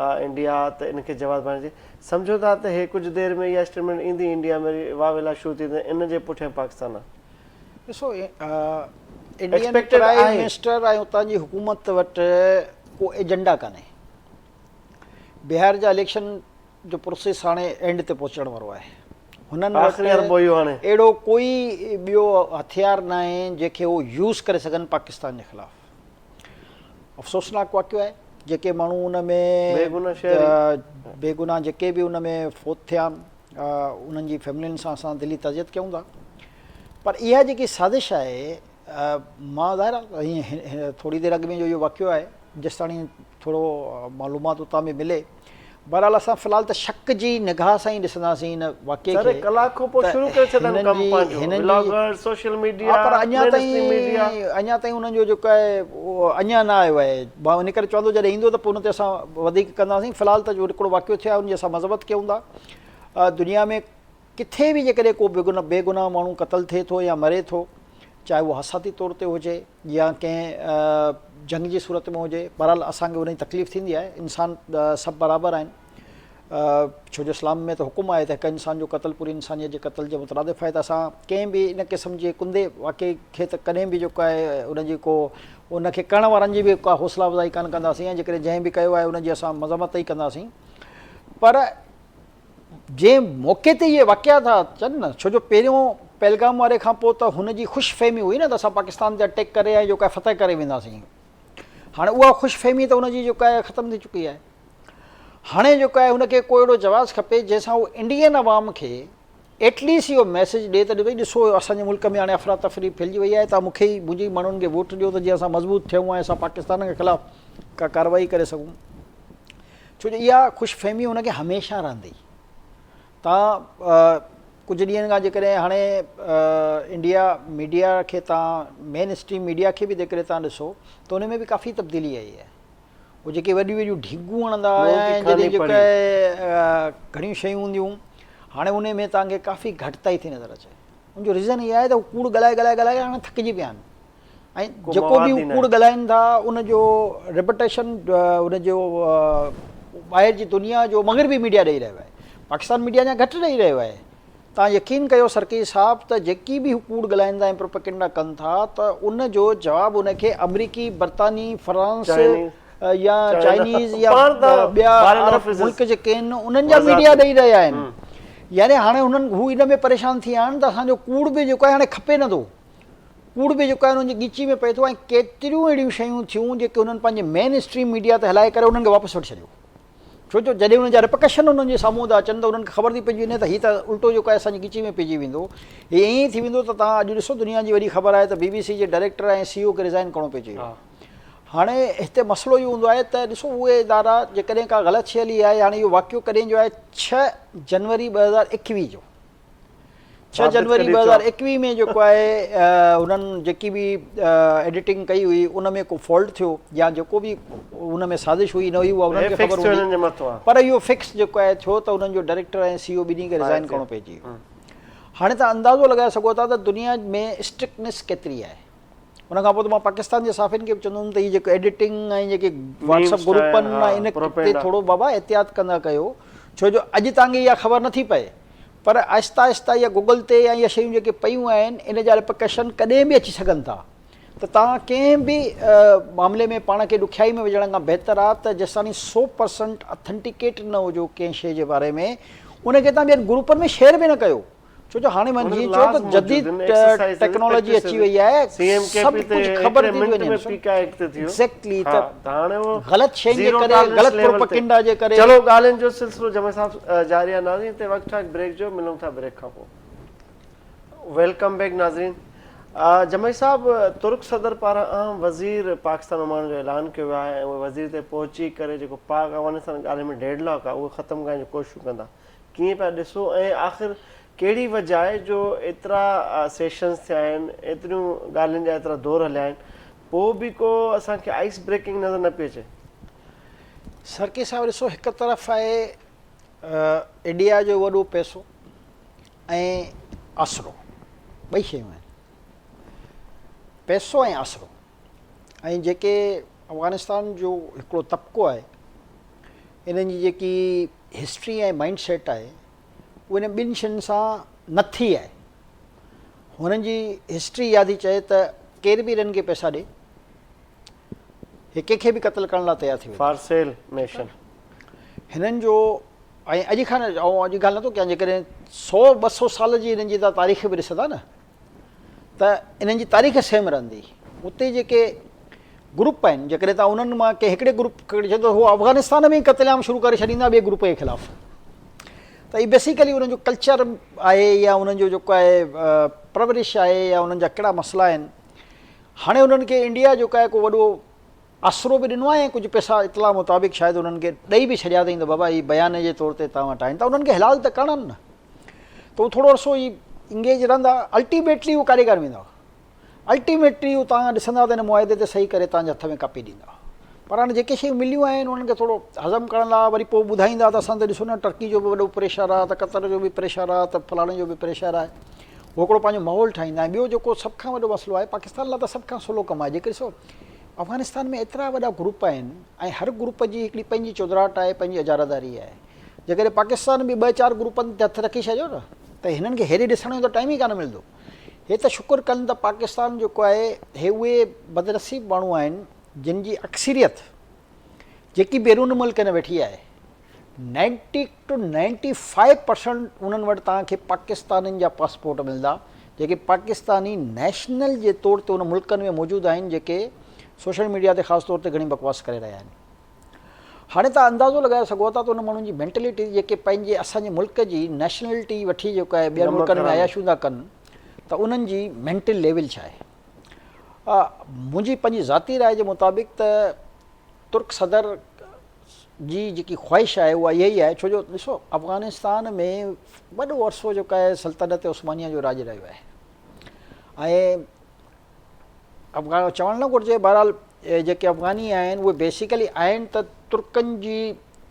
انڊيا ته ان کي جواز بڻائڻ جي سمجهو ٿا ته هي ڪجهه دير ۾ اها اسٽيٽمينٽ ايندي انڊيا ۾ واويلا شروع ٿي ويندي ان جي پٺيان پاڪستان آهي. ڏسو انڊين پرائم منسٽر ۽ اتان جي حڪومت وٽ ڪو ايجنڊا ڪانهي. بهار جا اليڪشن جو پروسيس هاڻي اينڊ تي پهچڻ وارو آهي. هنن وٽ اهڙو ڪوئي ٻيو هٿيار ناهي جنهن کي هو يوز ڪري سگهن پاڪستان جي خلاف. افسوسناڪ واقعو آهي جيڪي ماڻهو ان ۾ بيگناهه جيڪي به ان ۾ فوت ٿيا آهن انهن جي فيملين سان اسان دلي تعزيت ڪيون ٿا پر اها جيڪي سازش آهي مان ظاهر آهي ٿوري دير اڳ ۾ جو اهو واقعو آهي جيستاڻي ٿورو معلومات اتان به ملي بهرحال اسان في الحال ته شڪ جي نگاهه سان ئي ڏسنداسين ان واقعي کي. سر ڪلاڪ کان پوء شروع ڪري ڇڏن ڪم پنهنجو بلاگرز سوشل ميڊيا پر اڃا تائين اڃا تائين انهن جو جيڪو آهي اهو اڃا نه آيو آهي مان ان ڪري چوان ٿو جڏهن ايندو ته پوء ان تي اسان وڌيڪ ڪنداسين في الحال ته جو هڪڙو واقعو ٿيو آهي ان جي اسان مذمت ڪيون ٿا دنيا ۾ ڪٿي به جيڪڏهن ڪو بيگناهه ماڻهو قتل ٿئي ٿو يا مري ٿو چاهي اهو حادثاتي طور تي هجي يا ڪنهن جنگ جي صورت ۾ هجي بهرحال اسان کي ان جي تڪليف ٿيندي آهي انسان سڀ برابر آهن ڇو جو اسلام ۾ ته حڪم آهي ته هڪ انسان جو قتل پوري انسانيت جي قتل جي مترادف آهي ته اسان ڪنهن به ان قسم جي ڪندي واقعي کي ته ڪڏهن به جيڪو آهي ان جي ڪو ان کي ڪرڻ وارن جي به ڪا حوصلا افزائي ڪانه ڪنداسين ۽ جيڪڏهن جنهن به ڪيو آهي ان جي اسان مذمت ئي ڪنداسين پر جنهن موقعي تي اهي واقعا ٿا اچن نه ڇو جو پهريون پهلگام واري کان پوء ته هن جي خوش فهمي هئي نه ته اسان پاڪستان تي اٽيڪ ڪري ۽ جيڪا فتح ڪري وينداسين هاڻي اها خوش فهمي ته هن جي جيڪا آهي ختم ٿي چڪي آهي هاڻي جيڪو آهي هن کي ڪو اهڙو جواز کپي جنهن سان هو انڊين عوام کي ايٽليسٽ اهو ميسيج ڏي ته ڀئي ڏسو اسان جي ملڪ ۾ هاڻي افراتفري ڦهلجي وئي آهي ته مون کي ئي منهنجي ماڻهن کي ووٽ ڏيو ته جيئن اسان مضبوط ٿيون ۽ اسان پاڪستان جي خلاف ڪا ڪارروائي ڪري سگهون ڇو جو اها خوش فهمي هن کي هميشه رهندي. تان ڪجهه ڏينهن کان جيڪڏهن هاڻي انڊيا ميڊيا کي تان مين اسٽريم ميڊيا کي به جيڪڏهن تان ڏسو ته ان ۾ به ڪافي تبديلي آئي آهي. هو جيڪي وڏيون وڏيون ڍينگون هڻندا آيا آهن جڏهن جيڪا گهڻيون شيون هونديون هاڻي ان ۾ تان کي ڪافي گهٽتائي ٿي نظر اچي. ان جو ريزن اها آهي ته هو ڪوڙ ڳالهائي ڳالهائي ڳالهائي هاڻي ٿڪجي پيا آهن. ۽ جيڪو به هو ڪوڙ ڳالهائين ٿا ان جو ريپوٽيشن ان جو ٻاهر جي دنيا جو مغربي ميڊيا ڏئي رهيو آهي پاڪستان ميڊيا اڃا گهٽ ڏئي رهيو آهي تان يقين ڪيو سرڪي صاحب ته جيڪي به هو ڪوڙ ڳالهائين ٿا ۽ پروپيگنڊا ڪن ٿا ته ان جو جواب ان کي آمريڪي برطاني فرانس يا چائنيز يا ٻيا عرب ملڪ جيڪي آهن انهن جا ميڊيا ڏئي رهيا آهن. يعني هاڻي هنن هو ان ۾ پريشان ٿي ويا آهن ته اسان جو ڪوڙ به جيڪو آهي هاڻي کپي نه ٿو. ڪوڙ به جيڪو آهي انهن جي ڳچي ۾ پئي ٿو ۽ ڪيتريون اهڙيون شيون ٿيون جيڪي هنن پنهنجي مين اسٽريم ميڊيا تي هلائي ڪري انهن کي واپس وٺي ڇڏيو. ڇو جو جڏهن انهن جا رپڪشن انهن جي سامهون ٿا اچن ته انهن کي خبر ٿي پئجي وڃي ته هي ته الٽو جيڪو آهي اسان جي ڳچي ۾ پئجي ويندو. هي ائين ئي ٿي ويندو ته توهان اڄ ڏسو دنيا جي وڏي خبر آهي ته بي بي سي جي ڊائريڪٽر ۽ سي او کي ريزائن ڪرڻو پئجي ويو. هاڻي هتي مسئلو اهو هوندو آهي ته ڏسو اهي ادارا جيڪڏهن ڪا غلط شيء هلي آهي هاڻي اهو واقعو ڪڏهن جو آهي ڇهه جنوري 2021 جو ڇهه جنوري 2021 ۾ جيڪو آهي هنن جيڪي به ايڊيٽنگ ڪئي هئي ان ۾ ڪو فالٽ ٿيو يا جيڪو به ان ۾ سازش هئي نه هئي اها انهن کي خبر هوندي پر اهو فڪس جيڪو آهي ٿيو ته انهن جو ڊائريڪٽر ۽ سي او ٻنهي کي ريزائن ڪرڻو پئجي ويو. هاڻي تان اندازو لڳائي سگهو ٿا ته دنيا ۾ اسٽرڪٽنيس ڪيتري آهي. ان کان پوء ته مان پاڪستان جي صحافين کي به چوندو هوم ته هي جيڪو ايڊيٽنگ ۽ جيڪي واٽس اپ گروپن ۽ ان تي ٿورو بابا احتياط ڪندا ڪيو ڇو جو اڄ تان کي اها خبر نٿي پئي پر آهستي آهستي اها گوگل تي يا اها شيون جيڪي پيون آهن ان جا ريپرڪشن ڪڏهن به اچي سگهن ٿا ته توهان ڪنهن به معاملي ۾ پاڻ کي ڏکيائي ۾ وجهڻ کان بهتر آهي ته جيستائين سو پرسنٽ اٿنٽيڪيٽ نه هجو ڪنهن شيء جي باري ۾ ان کي توهان ٻين گروپن ۾ شيئر به نه ڪيو ڇو جو هاڻي مان جيئن چيو ته جديد ٽيڪنالاجي اچي وئي آهي سڀ ڪجهه خبر ٿي وڃي ايگزيڪٽلي ته غلط شين جي ڪري غلط پروپيگنڊا جي ڪري. چلو ڳالهين جو سلسلو جمعي صاحب جاري آهي ناظرين هتي وقت آهي بريڪ جو ملون ٿا بريڪ کان پوء. Welcome back ناظرين جمعي صاحب ترڪ صدر پاران اهم وزير پاڪستان اماڻڻ جو اعلان ڪيو ويو آهي ۽ اهي وزير تي پهچي ڪري جيڪو پاڪ افغانستان ڳالهين ۾ ڊيڊ لاڪ آهي اهو ختم ڪرڻ جون ڪوششون ڪندا ڪيئن پيا ڏسو ۽ آخر ڪهڙي وجه آهي جو ايترا سيشنز ٿيا آهن ايتريون ڳالهين جا ايترا دور هليا آهن پوء به ڪو اسان کي آئس بريڪنگ نظر نه پئي اچي. سرڪي صاحب ڏسو هڪ طرف آهي انڊيا جو وڏو پئسو ۽ آسرو ٻئي شيون آهن پئسو ۽ آسرو ۽ جيڪي افغانستان جو هڪڙو طبقو آهي انهن جي جيڪي هسٽري ۽ مائنڊ سيٽ آهي اهو انهن ٻن شين سان نه ٿي آهي. هنن جي هسٽري اها ٿي چئي ته ڪير به انهن کي پئسا ڏي هي ڪنهن کي به قتل ڪرڻ لاء تيار ٿي ويندا. For sale nation. هنن جو ۽ اڄ کان آئون اڄ ڳالهه نٿو ڪيان جيڪڏهن سو 200 سال جي هنن جي تان تاريخ به ڏسندا نه ته انهن جي تاريخ سيم رهندي. اتي جيڪي گروپ آهن جيڪڏهن توهان انهن مان ڪنهن هڪڙي گروپ کي چوندو هو افغانستان ۾ ئي قتل عام شروع ڪري ڇڏيندا ٻئي گروپ جي خلاف ته هي بيسيڪلي انهن جو ڪلچر آهي يا انهن جو جيڪو آهي پرورش آهي يا انهن جا ڪهڙا مسئلا آهن هاڻي انهن کي انڊيا جيڪو آهي ڪو وڏو آسرو به ڏنو آهي ۽ ڪجهه پئسا اطلاع مطابق شايد انهن کي ڏئي به ڇڏيا اٿئي ته بابا هي بياني جي طور تي توهان وٽ آهن ته انهن کي حلال ته ڪرڻا آهن نه ته هو ٿورو عرصو هي انگيج رهندا الٽيميٽلي هو ڪاڏي ڪانه ويندا الٽيميٽلي هو توهان ڏسندا ته هن معاهدي تي صحيح ڪري توهان جي هٿ ۾ ڪاپي ڏيندا. پر هاڻي جيڪي شيون مليون آهن انهن کي ٿورو هضم ڪرڻ لاء وري پوء ٻڌائيندا ته اسان تي ڏسو نه ٽرڪي جو به وڏو پريشر آهي ته قطر جو به پريشر آهي ته فلاڻي جو به پريشر آهي. هو هڪڙو پنهنجو ماحول ٺاهيندا ۽ ٻيو جيڪو سڀ کان وڏو مسئلو آهي پاڪستان لاء ته سڀ کان سولو ڪم آهي جيڪي ڏسو افغانستان ۾ ايترا وڏا گروپ آهن ۽ هر گروپ جي هڪڙي پنهنجي چوڌراٽ آهي پنهنجي اجاره داري آهي جيڪڏهن پاڪستان به ٻه چار گروپن تي هٿ رکي ڇڏيو نه ته هنن کي هيڏي ڏسڻ جو ته ٽائيم ئي ڪانه ملندو. هي ته شڪر ڪن ته پاڪستان جيڪو آهي هي اهي بدنصيب ماڻهو آهن جن جي اڪثريت جيڪي بيرون ملڪ ۾ ويٺي آهي نائنٽي ٽو 95 پرسنٽ انهن وٽ توهان کي پاڪستانين جا پاسپورٽ ملندا جيڪي پاڪستاني نيشنل جي طور تي ان ملڪن ۾ موجود آهن جيڪي سوشل ميڊيا تي خاص طور تي گهڻي بڪواس ڪري رهيا آهن. هاڻي توهان اندازو لڳائي سگهو ٿا ته انهن ماڻهن جي مينٽلٽي جيڪي پنهنجي اسان جي ملڪ جي نيشنلٽي وٺي جيڪو آهي ٻين ملڪن ۾ عياشيون ٿا ڪن ته انهن جي مينٽل ليول ڇا آهي. منهنجي پنهنجي ذاتي راء جي مطابق ته ترڪ صدر جي جيڪي خواهش آهي اها اها ئي آهي ڇو جو ڏسو افغانستان ۾ وڏو عرصو جيڪو آهي سلطنت عثمانيه جو راڄ رهيو آهي ۽ افغان چوڻ نه گهرجي بهرحال جيڪي افغاني آهن اهي بيسيڪلي آهن ته ترڪن جي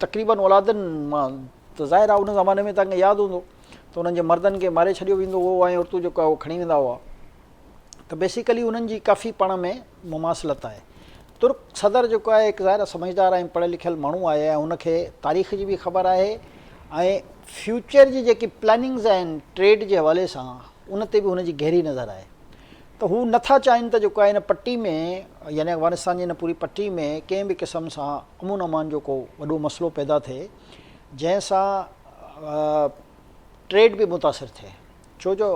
تقريبن اولادن مان ته ظاهر آهي ان زماني ۾ توهان کي ياد هوندو ته انهن جي مردن کي ماري ڇڏيو ويندو هو ۽ عورتون جيڪو آهي اهو کڻي ويندا هئا ته بيسيڪلي انهن جي ڪافي پاڻ ۾ مماثلت آهي ترڪ صدر جيڪو آهي هڪ ظاهر سمجهدار ۽ پڙهيل لکيل ماڻهو آهي ۽ ان کي تاريخ جي به خبر آهي ۽ فيوچر جي جيڪي پلاننگز آهن ٽريڊ جي حوالي سان ان تي به هن جي گهري نظر آهي ته هو نه ٿا چاهين ته جيڪو آهي هن پٽي ۾ يعني افغانستان جي هن پوري پٽي ۾ ڪنهن به قسم سان امن امان جو ڪو وڏو مسئلو پيدا ٿئي جنهن سان ٽريڊ به متاثر ٿئي ڇو جو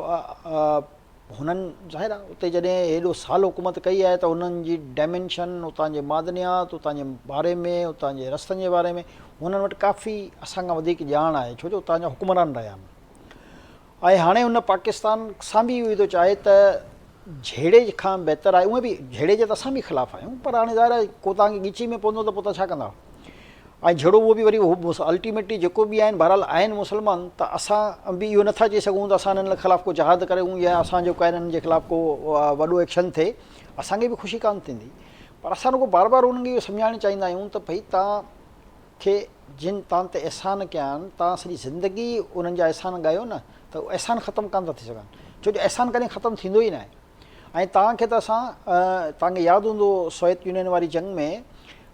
هنن ظاهر آهي اتي جڏهن هيڏو سال حڪومت ڪئي آهي ته انهن جي ڊائمينشن اتان جي معدنيات اتان جي باري ۾ اتان جي رستن جي باري ۾ هنن وٽ ڪافي اسان کان وڌيڪ ڄاڻ آهي ڇو جو اتان جا حڪمران رهيا آهن ۽ هاڻي هن پاڪستان سان به اهو ئي ٿو چاهي ته جهيڙي کان بهتر آهي اونئن به جهيڙي جي ته اسان به خلاف آهيون پر هاڻي ظاهر آهي ڪو توهان کي ڳچي ۾ پوندو ته پوء توهان ڇا ڪندا ۽ جهيڙو اهو به وري هو الٽيميٽلي جيڪو به آهن بهرحال آهن مسلمان ته اسان به اهو نٿا چئي سگهون ته اسان انهن خلاف ڪو جهاد ڪريون يا اسان جو انهن جي خلاف ڪو وڏو ايڪشن ٿئي اسان کي به خوشي ڪانه ٿيندي پر اسان رڳو بار بار انهن کي اهو سمجهائڻ چاهيندا آهيون ته ڀئي توهان کي جن توهان تي احسان ڪيا آهن توهان سڄي زندگي انهن جا احسان ڳايو نه ته احسان ختم ڪانه ٿا ٿي سگهن ڇو جو احسان ڪڏهن ختم ٿيندو ئي ناهي ۽ توهان کي ته اسان توهان کي ياد هوندو سوويت يونين واري جنگ ۾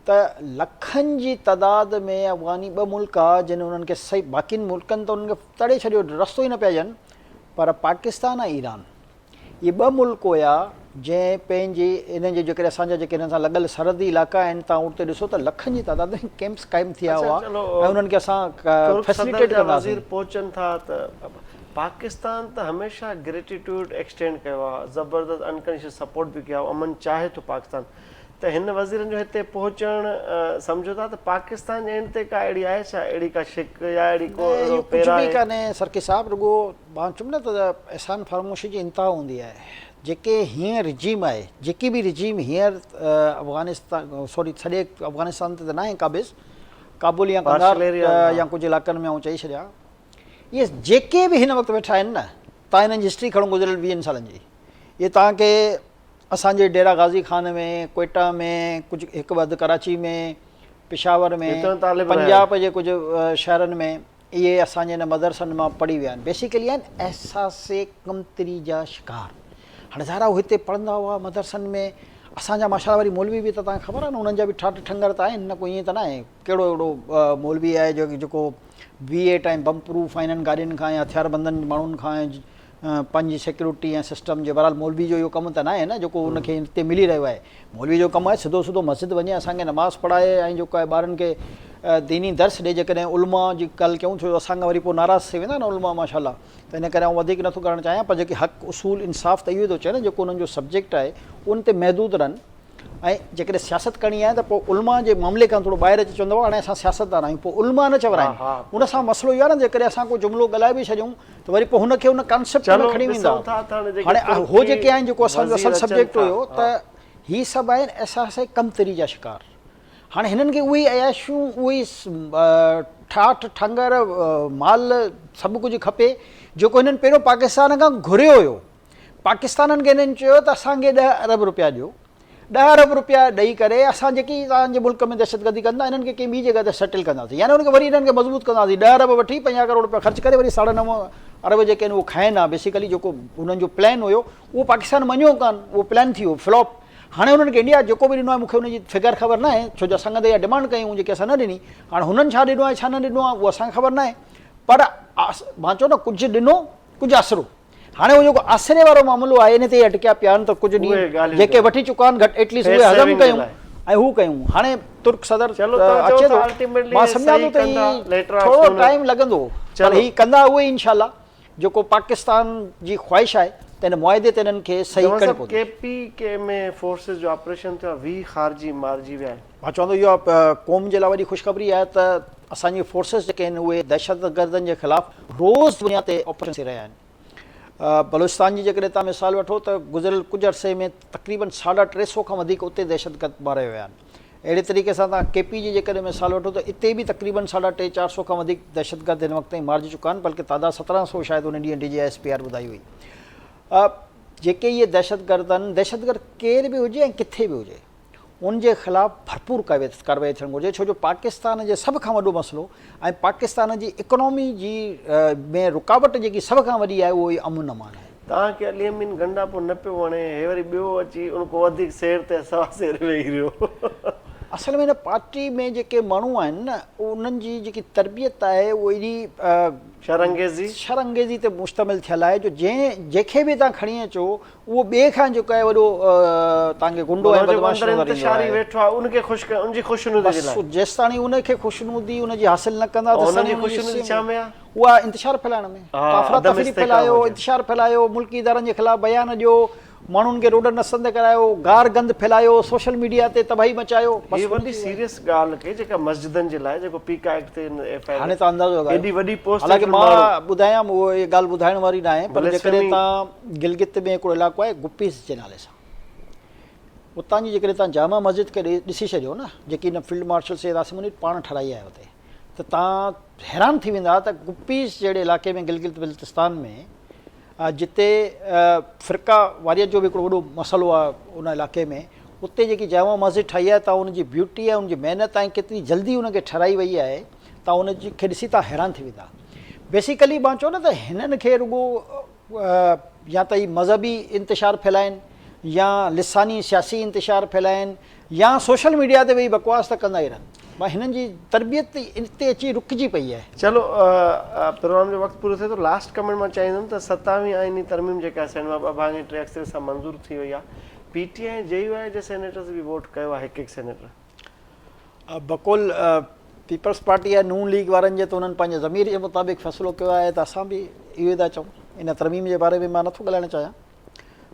ته لکن جي تعداد ۾ افغاني ٻه ملڪ ها جن انهن کي صحيح باقين ملڪن ته انهن کي تڙي ڇڏيو رستو ئي نه پيا ڏين پر پاڪستان ۽ ايران اهي ٻه ملڪ هيا جنهن پنهنجي انهن جي جيڪڏهن اسان جا جيڪي انهن سان لڳل سرحدي علائقا آهن تان اتي ڏسو ته لکن جي تعداد ۾ ڪيمپس قائم ٿيا هئا ۽ انهن کي اسان فيسليٽيٽ ڪندا هئاسين. پهچن ٿا ته پاڪستان ته هميشه گريٽيٽيوڊ ايڪسٽينڊ ڪيو آهي زبردست انڪنڊيشنل سپورٽ به ڪيو آهي امن چاهي ٿو پاڪستان ته هن وزيرن جو هتي پهچڻ سمجهو ٿا ته پاڪستان جي اينڊ تي ڪا اهڙي آهي ڇا اهڙي ڪا شڪ يا اهڙي ڪو نه اهڙو اهو ڪجهه پيرا به آهي. ڪانهي سرڪي صاحب رڳو مان چيم نه ته احسان فراموشي جي انتها هوندي آهي جيڪي هينئر رجيم آهي جيڪي به رجيم هينئر افغانستان سوري سڄي افغانستان تي ته ناهي قابض ڪابل يا قنڌار يا ڪجهه علائقن ۾ آئون چئي ڇڏيان اهي جيڪي به هن وقت ويٺا آهن نه تان هنن جي هسٽري کڻو گذريل ويهن سالن جي اهي توهان کي اسان جي ڊيرا غازي خان ۾ ڪوئيٽا ۾ ڪجهه هڪ ٻه اڌ ڪراچي ۾ پشاور ۾ پنجاب جي ڪجهه شهرن ۾ اهي اسان جي هن مدرسن مان پڙهي ويا آهن بيسيڪلي آهن احساس ڪمتري جا شڪار هاڻي ظاهر آهي هتي پڙهندا هئا مدرسن ۾ اسان جا ماشاءالله وري مولوي به ته توهان کي خبر آهي نه انهن جا به ٺاٺ ٺنگر ته آهن نه ڪو ائين ته ناهي ڪهڙو اهڙو مولوي آهي جو جيڪو وي ايٽ ۽ بم پروف ۽ انهن گاڏين کان يا هٿياربندن ماڻهن کان ۽ پنهنجي سيڪيورٽي ۽ سسٽم جي بهرحال مولوي جو اهو ڪم ته ناهي نه جيڪو ان کي هتي ملي رهيو آهي مولوي جو ڪم آهي سڌو سڌو مسجد وڃي اسان کي نماز پڙهائي ۽ جيڪو آهي ٻارن کي ديني درس ڏي جيڪڏهن علماء جي ڳالهه ڪيون ڇو جو اسان کان وري پوء ناراض ٿي ويندا نه علماء ماشاء الله ته ان ڪري آئون وڌيڪ نٿو ڪرڻ چاهيان پر جيڪي حق اصول انصاف ته اهو ئي ٿو چئي نه جيڪو انهن جو سبجيڪٽ آهي ان تي محدود رهن ۽ جيڪڏهن سياست ڪرڻي آهي ته پوء علماء جي معاملي کان ٿورو ٻاهر اچي چوندو هاڻي اسان سياستدان آهيون پوء علماء نه چورائين ان سان مسئلو اهو آهي نه جيڪڏهن اسان ڪو جملو ڳالهائي به ڇڏيون ته وري پوء هن کي ان ڪانسيپٽ ۾ کڻي ويندا هاڻي هو جيڪي آهن جيڪو اسان جو اصل سبجيڪٽ هيو ته هي سڀ آهن احساس ڪمتري جا شڪار هاڻي هنن کي اهي عياشيون اهي ٺاٺ ٺنگر مال سڀ ڪجهه کپي جيڪو هنن پهريون پاڪستان کان گهريو هيو پاڪستانن کي هنن چيو ته اسان کي ڏهه ارب روپيا ڏيو، ڏهه ارب روپيا ڏئي ڪري اسان جيڪي توهان جي ملڪ ۾ دهشتگردي ڪن ٿا انهن کي ڪنهن ٻي جڳهه تي سيٽل ڪنداسين يعني انهن کي وري انهن کي مضبوط ڪنداسين ڏهه ارب وٺي 50 ڪروڙ روپيا خرچ ڪري وري ساڍا نو ارب جيڪي آهن اهو کائن ها بيسيڪلي جيڪو انهن جو پلان هيو اهو پاڪستان مڃيو ڪانه اهو پلان ٿي ويو فلاپ هاڻي انهن کي انڊيا جيڪو به ڏنو آهي مون کي ان جي فگر خبر ناهي ڇو جو اسان کان ته اها ڊمانڊ ڪئي هئي جيڪي اسان نه ڏني هاڻي هنن ڇا ڏنو آهي ڇا نه ڏنو آهي اهو اسان کي خبر ناهي پر مان چئو نه ڪجهه ڏنو ڪجهه آسرو هاڻي اهو جيڪو آسري وارو معاملو آهي ان تي ئي اٽڪيا پيا آهن ته ڪجهه ڏينهن جيڪي وٺي چڪا آهن گهٽ ايٽليسٽ اهي هضم ڪيون ۽ هو ڪيون هاڻي ترڪ صدر اچي ٿو مان سمجهان ٿو ته هي ٿورو ٽائيم لڳندو پر هي ڪندا اهي ئي انشاء الله جيڪو پاڪستان جي خواهش آهي ته ان معاهدي تي انهن کي صحيح ڪرڻي پوندي. ڪي پي ڪي ۾ فورسز جو آپريشن ٿيو آهي 20 خارجي مارجي ويا آهن. مان چوان ٿو اها قوم جي لاء وڏي خوشخبري آهي ته اسان جي فورسز جيڪي آهن اهي دهشتگردن جي خلاف روز بنياد تي آپريشن ٿي رهيا آهن. بلوچستان جي جيڪڏهن توهان مثال وٺو ته گذريل ڪجهه عرصي ۾ تقريبن ساڍا ٽي سو کان وڌيڪ اتي دهشتگرد ماريا ويا آهن. اهڙي طريقي سان توهان ڪي پي جي جيڪڏهن مثال وٺو ته اتي به تقريبن ساڍا ٽي چار سو کان وڌيڪ دهشتگرد هن وقت تائين مارجي چڪا آهن بلڪه تعداد سترهن سو شايد ان ڏينهن D G I S P R ٻڌائي هئي. جيڪي اهي دهشتگرد آهن دهشتگرد ڪير به هجي ۽ ڪٿي به هجي ان جي خلاف ڀرپور ڪارروائي ٿيڻ گهرجي ڇو جو پاڪستان جي سڀ کان وڏو مسئلو ۽ پاڪستان جي اڪانومي جي ۾ رڪاوٽ جيڪي سڀ کان وڏي آهي اهو ئي امن امان آهي. توهان کي علي امين گنڊاپور نه پيو وڻي هي وري ٻيو اچي ان کان وڌيڪ سير تي سوا سير ويهي رهيو. اصل ۾ هن پارٽي ۾ جيڪي ماڻهو آهن نه انهن جي جيڪي تربيت آهي اهو ايڏي شر انگيزي شر انگيزي تي مشتمل ٿيل آهي جو جنهن جنهن کي به تان کڻي اچو اهو ٻئي کان جيڪو آهي وڏو تان کي گنڊو ۽ بدمعاش نظر ايندو آهي ويٺو آهي ان کي خوش ڪرڻ ان جي خوشنودي جي لاء بس جيستاڻي ان کي خوشنودي ان جي حاصل نه ڪندا ته ان جي خوشنودي ڇا ۾ آهي اها انتشار ڦهلائڻ ۾ افراتفري ڦهلايو انتشار ڦهلايو ملڪي ادارن جي خلاف بيان ڏيو ماڻهن کي روڊن رستن تي ڪرايو، گار گند ڦهلايو، سوشل ميڊيا تي تباهي مچايو، بس هي وڏي سيريس ڳالهه ڪئي جيڪا مسجدن جي لاء جيڪو پيڪا ايڪٽ تي ايف I R هاڻي توهان اندازو لڳايو ايڏي وڏي پوسٽ حالانڪه مان ٻڌايان اهو اها ڳالهه ٻڌائڻ واري ناهي پر جيڪڏهن توهان گلگت ۾ هڪڙو علائقو آهي گپيس جي نالي سان اتان جي جيڪڏهن توهان جامع مسجد کي ڏسي ڇڏيو نه جيڪي هن فيلڊ مارشل سيد عاصم منير پاڻ ٺهرائي آهي اتي ته توهان حيران ٿي ويندا ته گپيس جهڙي علائقي ۾ گلگت بلتستان ۾ جتي فرقه واريت جو به هڪڙو وڏو مسئلو آهي ان علائقي ۾ اتي جيڪي جامع مسجد ٺاهي آهي تان ان جي بيوٽي ۽ ان جي محنت ۽ ڪيتري جلدي ان کي ٺهرائي وئي آهي تان ان کي ڏسي تان حيران ٿي ويندا بيسيڪلي مان چون نه ته هنن کي رڳو يا ته هي مذهبي انتشار ڦهلائن يا لساني سياسي انتشار ڦهلائن يا سوشل ميڊيا تي ويهي بڪواس ته ڪندا ئي رهن پر هنن جي تربيت اتي اچي رڪجي پئي آهي. چلو پروگرام جو وقت پورو ٿئي ٿو لاسٽ ڪمينٽ مان چاهيندم ته ستاويهين آئيني ترميم جيڪا سينيٽ مان ٻه ڀاڱي ٽي اڪثريت سان منظور ٿي وئي آهي پي ٽي آء ۽ جي يو آء جي سينيٽرز به ووٽ ڪيو آهي هڪ هڪ سينيٽر. بقول پيپلز پارٽي ۽ نون ليگ وارن جي ته انهن پنهنجي ضمير جي مطابق فيصلو ڪيو آهي ته اسان به اهو ئي ٿا چئون ان ترميم جي باري ۾ مان نٿو ڳالهائڻ چاهيان.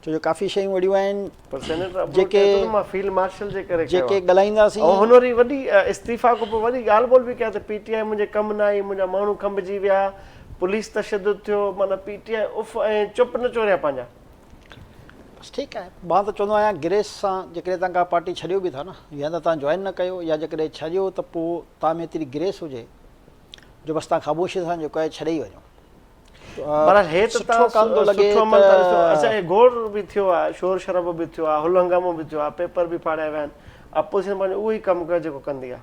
ڇو جو ڪافي شيون اهڙيون آهن پر سينيٽر ابڙو چئي ٿو ته مان فيلڊ مارشل جي ڪري ڪيو جيڪي ڳالهائينداسين ۽ هن وري وڏي استعيفا کان پوء وڏي ڳالهه ٻولهه به ڪئي ته پي ٽي آء منهنجي ڪم نه آئي منهنجا ماڻهو کنڀجي ويا پوليس تشدد ٿيو معنيٰ پي ٽي آء اف ۽ چپ نه چوريا پنهنجا. بس ٺيڪ آهي مان ته چوندو آهيان گريس سان جيڪڏهن توهان ڪا پارٽي ڇڏيو به ٿا نه يا ته توهان جوائن نه ڪيو يا جيڪڏهن ڇڏيو ته پوء توهان ۾ ايتري گريس هجي جو بس توهان خاموشي سان جيڪو آهي ڇڏي ئي وڃو. بهرحال هي ته سٺو ڪانه ٿو لڳي سٺو عمل ته ڏسو اچا هي گوڙ به ٿيو آهي شور شرابو به ٿيو آهي هل هنگامو به ٿيو آهي پيپر به ڦاڙيا ويا آهن اپوزيشن پنهنجو اهو ئي ڪم ڪيو جيڪو ڪندي آهي.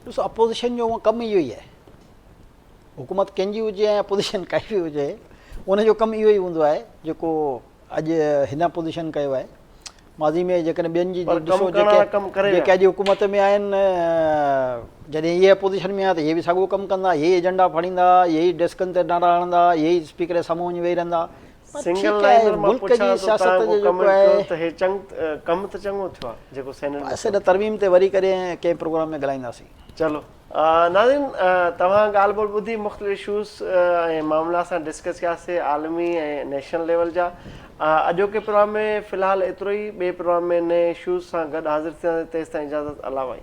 ڏسو اپوزيشن جو هونء ڪم اهو ئي آهي حڪومت ڪنهن جي هجي ۽ اپوزيشن ڪائي به هجي ان جو ڪم اهو ئي هوندو آهي جيڪو اڄ هن اپوزيشن ڪيو آهي ماضي ۾ جيڪڏهن ٻين جي پر ڪم ڏسو ڪرڻ وارا ڪم ڪري جيڪي ويا. اڄ حڪومت ۾ آهن جڏهن اهي اپوزيشن ۾ آيا ته اهي به ساڳيو ڪم ڪندا اهي ئي ايجنڊا ڦاڙيندا اهي ئي ڊيسڪن تي نعرا هڻندا اهي ئي اسپيڪر جي سامهون وڃي ويهي رهندا پر سنگل ٺيڪ آهي لائنر مان ملڪ پڇان جي ٿو سياست تان جو ڪو جيڪو ڪمينٽ ڪيو آهي ته هي چڱ ڪم ته چڱو ٿيو آهي جيڪو سينيٽ ۾ بس ٿيو. ان ترميم تي وري ڪڏهن ڪنهن پروگرام ۾ ڳالهائينداسين. چلو ناظرين توهان ڳالهه ٻولهه ٻڌي مختلف اشوز ۽ معاملا سان ڊسڪس ڪياسي عالمي ۽ نيشنل ليول جا اڄوڪي پروگرام ۾ في الحال ايترو ئي ٻئي پروگرام ۾ نئين اشوز سان گڏ حاضر ٿينداسين تيستائين اجازت الله وائي.